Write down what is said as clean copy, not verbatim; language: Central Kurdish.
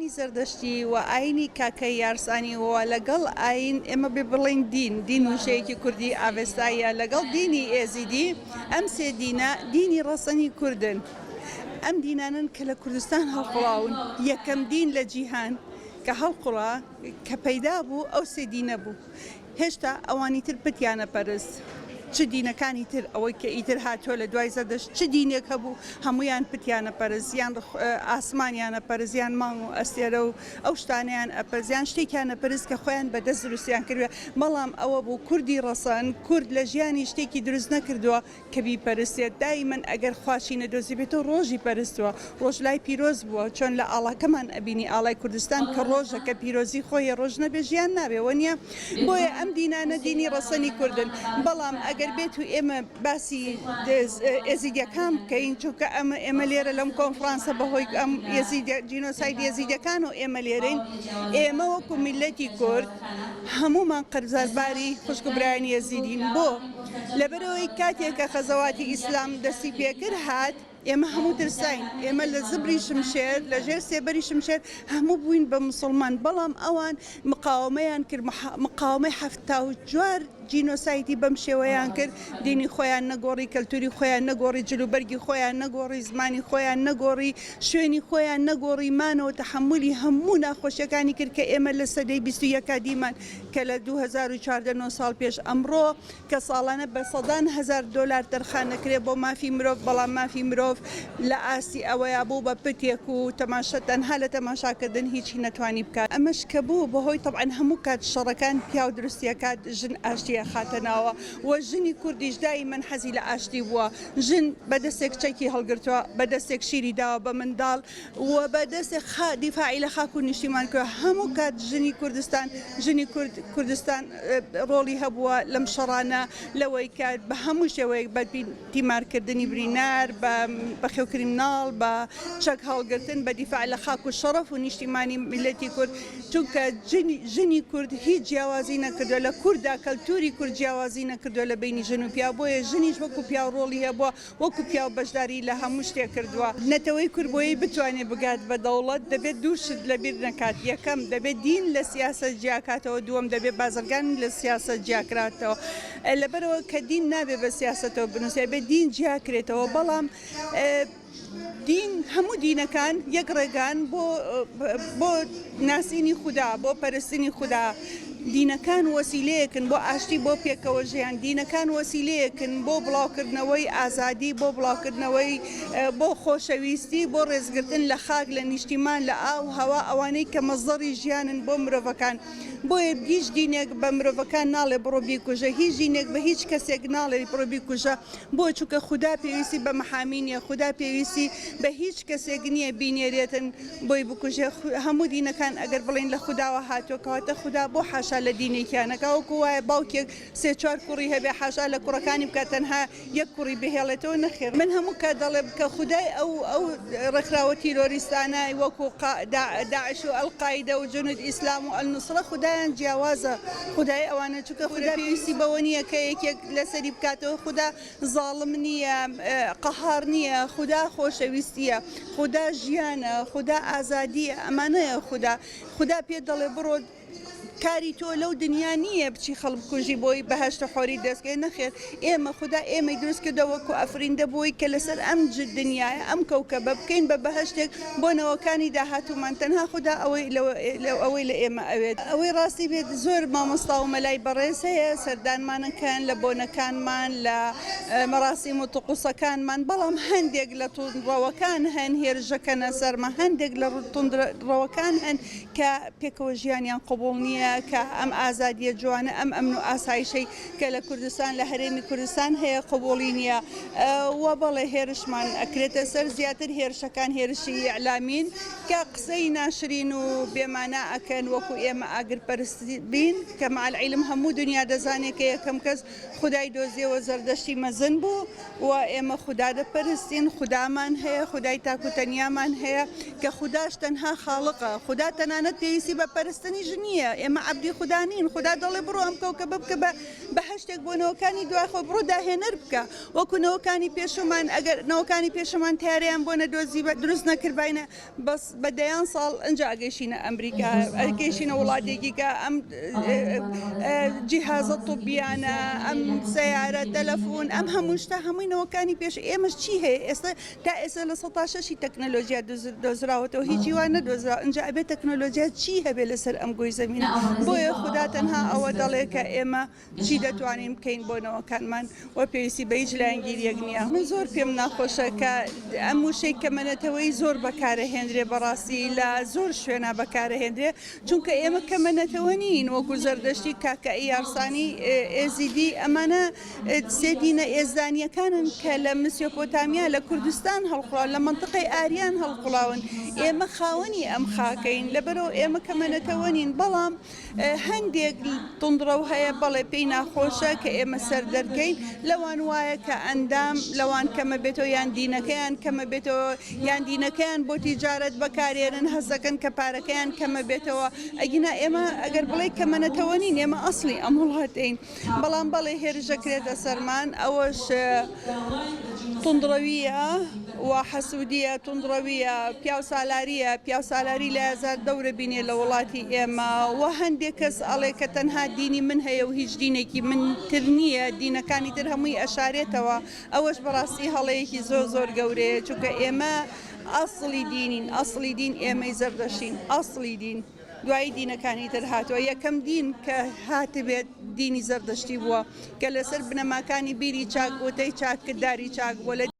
ئایینی زەردەشتی و ئایینی کاکەیی یارسانی و لەگەڵ ئایین، ئێمە بێ بڵێین دین، دین وشەیەکی کوردی ئاڤێستاییە، لەگەڵ دینی ئێزیدی، ئەم سێ دینە دینی ڕەسەنی کوردن. ئەم دینانەن کە لە کوردستان هەڵقوڵاون. یەکەم دین لە جیهان کە هەڵقوڵا، کە پەیدا بوو، ئەو سێ دینە بوو. هێشتا ئەوانی تر پتیانە پەرست چ دینەکانی تر ئەوەی کە ئیتر هاتووە لە دوای زەردەشت چ دینێک هەبوو هەموویان پتیانە پەرست یان ئاسمانیانە پەرست یان مانگ و ئەستێرە و ئەو شتانەیان ئەپەرست یان شتێکیان ئەپەرست کە خۆیان بە دەست دروستیان کردوێ بەڵام ئەوە بوو کوردی ڕەسەن کورد لە ژیانی شتێکی دروست نەکردووە کە بیپەرستێت دایمەن ئەگەر خواشی نەدۆزیبێتەوە ڕۆژی پەرستووە ڕۆژ لای پیرۆز بووە چۆن لە ئاڵاکەمان ئەبینی ئاڵای کوردستان کە ڕۆژە کە پیرۆزی خۆیە ڕۆژ نەبێ ژیان نابێ وەنیە بۆیە ئەم دینانە دینی ڕەسەنی کوردن بەڵام ئەگەر بێت و ئێمە باسی ئێزیدیەکان بکەین چونکە ئەمە ئێمە لێرە لەم کۆنفرانسە بەهۆی ئەم ئێزیدە جینۆساید ئێزیدەکان و ئێمە لێرەین ئێمە وەکو میللەتی کورد هەموومان قەرزارباری خوشک و برایانی ئێزیدین بۆ؟ لەبەرئەوەی کاتێک کە خەزەواتی ئیسلام دەستی پێکرد هات ئێمە هەموو ترساین ئێمە لە زبری شمشێر لە ژێر سێبەری شمشێر هەموو بووین بە موسڵمان بەڵام ئەوان مقاوەمەیان کرد مقاوەمەی 74 جینۆسایدی بەم شێوەیان کرد دینی خۆیان نەگۆڕی کەلتوری خۆیان نەگۆڕی جلوبەرگی خۆیان نەگۆڕی زمانی خۆیان نەگۆڕی شوێنی خۆیان نەگۆڕی مانەوە تەحەمولی هەموو ناخۆشیەکانی کرد کە ئێمە لە سەدەی 21 دیمان کە لە 2014 نۆ ساڵ پێش ئەمڕۆ کە ساڵانە بە سەدان هەزار دۆلار تەرخان دەکرێت بۆ مافی مرۆڤ، بەڵام مافی مرۆڤ لە ئاستی ئەوەیا بوو بە پتێک و تەماشا تەنها لە تەماشاکردن هیچی نەتوانی بکات. ئەمەش کە بوو بەهۆی تەبعەن هەموو کات شەڕەکان پیاو دروستی ئەکات ژن ئاشتی ئەخاتە ناوە و ژنی کوردیش دایمەن حەزی لە ئاشتی بووە ژن بە دەستێک چەکی هەڵگرتووە بە دەستێک شیری داوە بە منداڵ و بە دەستێک خا دیفاعی لە خاک و نیشتیمان کردوە هەموو کات ژنی کوردستان ژنی کورد کوردستان ڕۆڵی هەبووە لەم شەڕانە لەوەی کە بە هەموو شێوەیەک بە تیمارکردنی برینار بە بەخێوکردنی مناڵ بە چەک هەڵگرتن بە دیفاع لە خاک و شەڕەف و نیشتیمانی میللەتی کورد چونکە ژنی کورد هیچ جیاوازی نەکردوە لە کورددا کەلتوری کورد جیاوازی نەکردوە لە بەینی ژن و پیاو بۆیە ژنیش وەکو پیاو ڕۆڵی هەبووە وەکو پیاو بەشداری لە هەموو شتێک کردووە. نەتەوەی کورد بۆیەی بتوانێت بگات بە دەوڵەت دەبێت دوو شت لەبیر نەکات، یەکەم، دەبێت دین لە سیاسەت جیاکاتەوە، دووەم، دەبێت بازرگانی لە سیاسەت جیاکراتەوە. لەبەرئەوە کە دین نابێت بە سیاسەتەوە بنووسرێت، ئەبێت دین جیاکرێتەوە، بەڵام دین هەموو دینەکان یەک ڕێگان بۆ بۆ ناسینی خودا، بۆ پەرستنی خودا. دینەکان وەسیلەیەکن بۆ ئاشتی، بۆ پێکەوە ژیان، دینەکان وەسیلەیەکن بۆ بڵاوکردنەوەی ئازادی، بۆ بڵاوکردنەوەی بۆ خۆشەویستی، بۆ ڕێزگرتن لە خاک، لە نیشتیمان، لە ئاو، هەوا، ئەوانەی کە مەسدەری ژیانن بۆ مرۆڤەکان. بۆیە هیچ دینێک بە مرۆڤەکان ناڵێ بڕۆ بیکوژە، هیچ دینێک بە هیچ کەسێک ناڵێ بڕۆ بیکوژە، بۆ؟ چونکە خودا پێویستی بە محامی نییە، خودا پێویستی بە هیچ کەسێک نییە بینێرێتن بۆی بکوژێ، هەموو دینەکان ئەگەر بڵێین لە خوداوە هاتووە کەواتە خودا بۆ حاشا لە دینێکیان ئەکا، وەکو وایە باوکێک سێ چوار کوڕی هەبێ حاشا لە کوڕەکانی بکات تەنها یەک کوڕی بهێڵێتەوە، نەخێر من هەموو کات دەڵێم کە خودای ئەو ئەو ڕێکخراوە تیرۆریستانە وەکو داعش و ئەلقایدە و جنود ئیسلام و ئەلنوسرە خودایان جیاوازە خودای ئەوانە چونکە خودا پێویستی بەوە نییە کە یەکێک لەسەری بکاتەوە خودا زاڵم نییە قەهار نییە خودا خۆشەویستیە خودا ژیانە خودا ئازادیە ئەمانەیە خودا خودا پێت دەڵێ بڕۆ کاری تۆ لەو دنیا نییە بچی خەڵک بکوژی بۆی بەهەشت و حۆری دەستکەوێت نەخێر ئێمە خودا ئێمەی دروست کردووە وەکو ئەفریندە بۆی کە لەسەر ئەم دنیایە ئەم کەوکەبە بکەین بە بەهەشتێک بۆ نەوەکانی داهاتوومان تەنها خودا ئەوەی ئەوەی لە ئێمە ئەوێت. ئەوەی ڕاستی بێت زۆر مامۆستا و مەلای بەڕێز هەیە سەردانمان ئەکەن لە بۆنەکانمان لە مەراسیم و طقوسەکانمان بەڵام هەندێک لە توندڕەوەکان هەن هێرشەکەنە سەرمە هەندێک لە توندڕەوەکان هەن کە پێکەوە ژیانیان قبوڵ نییە، کە ئەم ئازادییە جوانە، ئەم ئەمن و ئاسایشەی کە لە کوردستان، لە هەرێمی کوردستان هەیە قبوڵی نییە و بەڵێ هێرشمان ئەکرێتە سەر، زیاتر هێرشەکان هێرشی ئیعلامین کە قسەی ناشرین و بێمانا ئەکەن وەکو ئێمە ئاگرپەرست بین، کە مع العلم هەموو دنیا دەزانێ کە یەکەم کەس خودای دۆزیەوە زەردەشتی مەزن بوو و ئێمە خودا دەپەرستین، خودامان هەیە، خودای تاک و تەنیامان هەیە کە خوداش تەنها خاڵقە، خودا تەنانەت پێویستی بە پەرستنیش نییە، ئێمە. ئێمە عەبدی خودا نین، خودا دەڵێ بڕۆ ئەم کەوکەبە بکە بە بەهەشتێک بۆ نەوەکانی دوای خۆت، بڕۆ داهێنەر بکە وەکو نەوەکانی پێشوومان، ئەگەر نەوەکانی پێشوومان تەیارەیان بۆ نەدۆزیبا دروست نەکردباینە بەس بە دەیان ساڵ ئنجا ئەگەیشینە ئەمریکا، ئەگەیشینە وڵاتێکی کە ئەم جیهازە طبیانە، ئەم سەیارە، تەلەفون، ئەم هەموو شتە هەمووی نەوەکانی پێش ئێمەش چی هەیە ئێستا تا ئێستا 6% تەکنەلۆجیا دۆزراوەتەوە هیچی وا نەدۆزراوە ئنجا ئەبێ تەکنەلۆجیا چی هەبێ لەسەر ئەم گۆی زەمینە بۆیە خودا تەنها ئەوە دەڵێ کە ئێمە چی دەتوانین بکەین بۆ نەوەکانمان و پێویستی بە هیچ لایەنگیریەک نییە. من زۆر پێم ناخۆشە کە ئەم وشەی کەمەنەتەوەیی زۆر بەکارەهێنرێ بەڕاستی لە زۆر شوێنا بەکارەهێنرێ چونکە ئێمە کەمەنەتەوە نین وەکو زەردەشتی کاکەئی یارسانی ئێزیدی ئەمانە سێ دینە ئێزدانییەکانن کە لە مسیۆپۆتامیا لە کوردستان هەڵقوڵاون، لە مەنتقەی ئاریان هەڵقوڵاون. ئێمە خاوەنی ئەم خاکەین، لەبەرئەوە ئێمە کەمە نەتەوە نین. بەڵام هەندێک توندڕەو هەیە بەڵێ پێی ناخۆشە کە ئێمە سەر دەرکەین، لەوان وایە کە ئەندام لەوان کەمە بێتەوە یان دینەکەیان کەمە بێتەوە یان دینەکەیان بۆ تیجارەت بەکارێنن هەست دەکەن کە پارەکەیان کەمە بێتەوە. ئەگینا ئێمە ئەگەر بڵێی کەمە نەتەوە نین، ئێمە ئەسڵی ئەم وڵاتەین. بەڵام بەڵێ هێرش دەکرێتە سەرمان ئەوەش توندڕەوییە و حەسوودییە، توندڕەوییە، پیاوسالارییە، پیاوسالاری لە هەزار دەورە بینێ لە وڵاتی ئێمە و هەندێک کەس ئەڵێ کە تەنها دینی من هەیە و هیچ دینێکی من تر نییە، دینەکانی تر هەمووی ئەشارێتەوە، ئەوەش بەڕاستی هەڵەیەکی زۆر زۆر گەورەیە، چونکە ئێمە ئەسڵی دینین، ئەسڵی دین ئێمەی زەردەشتین، ئەسڵی دین. دوایی دینەکانی تر هاتووە، یەکەم دین کە هاتبێت دینی زەردەشتی بووە کە لەسەر بنەماکانی بیری چاک، وتەی چاک، کرداری چاک بووە. لە.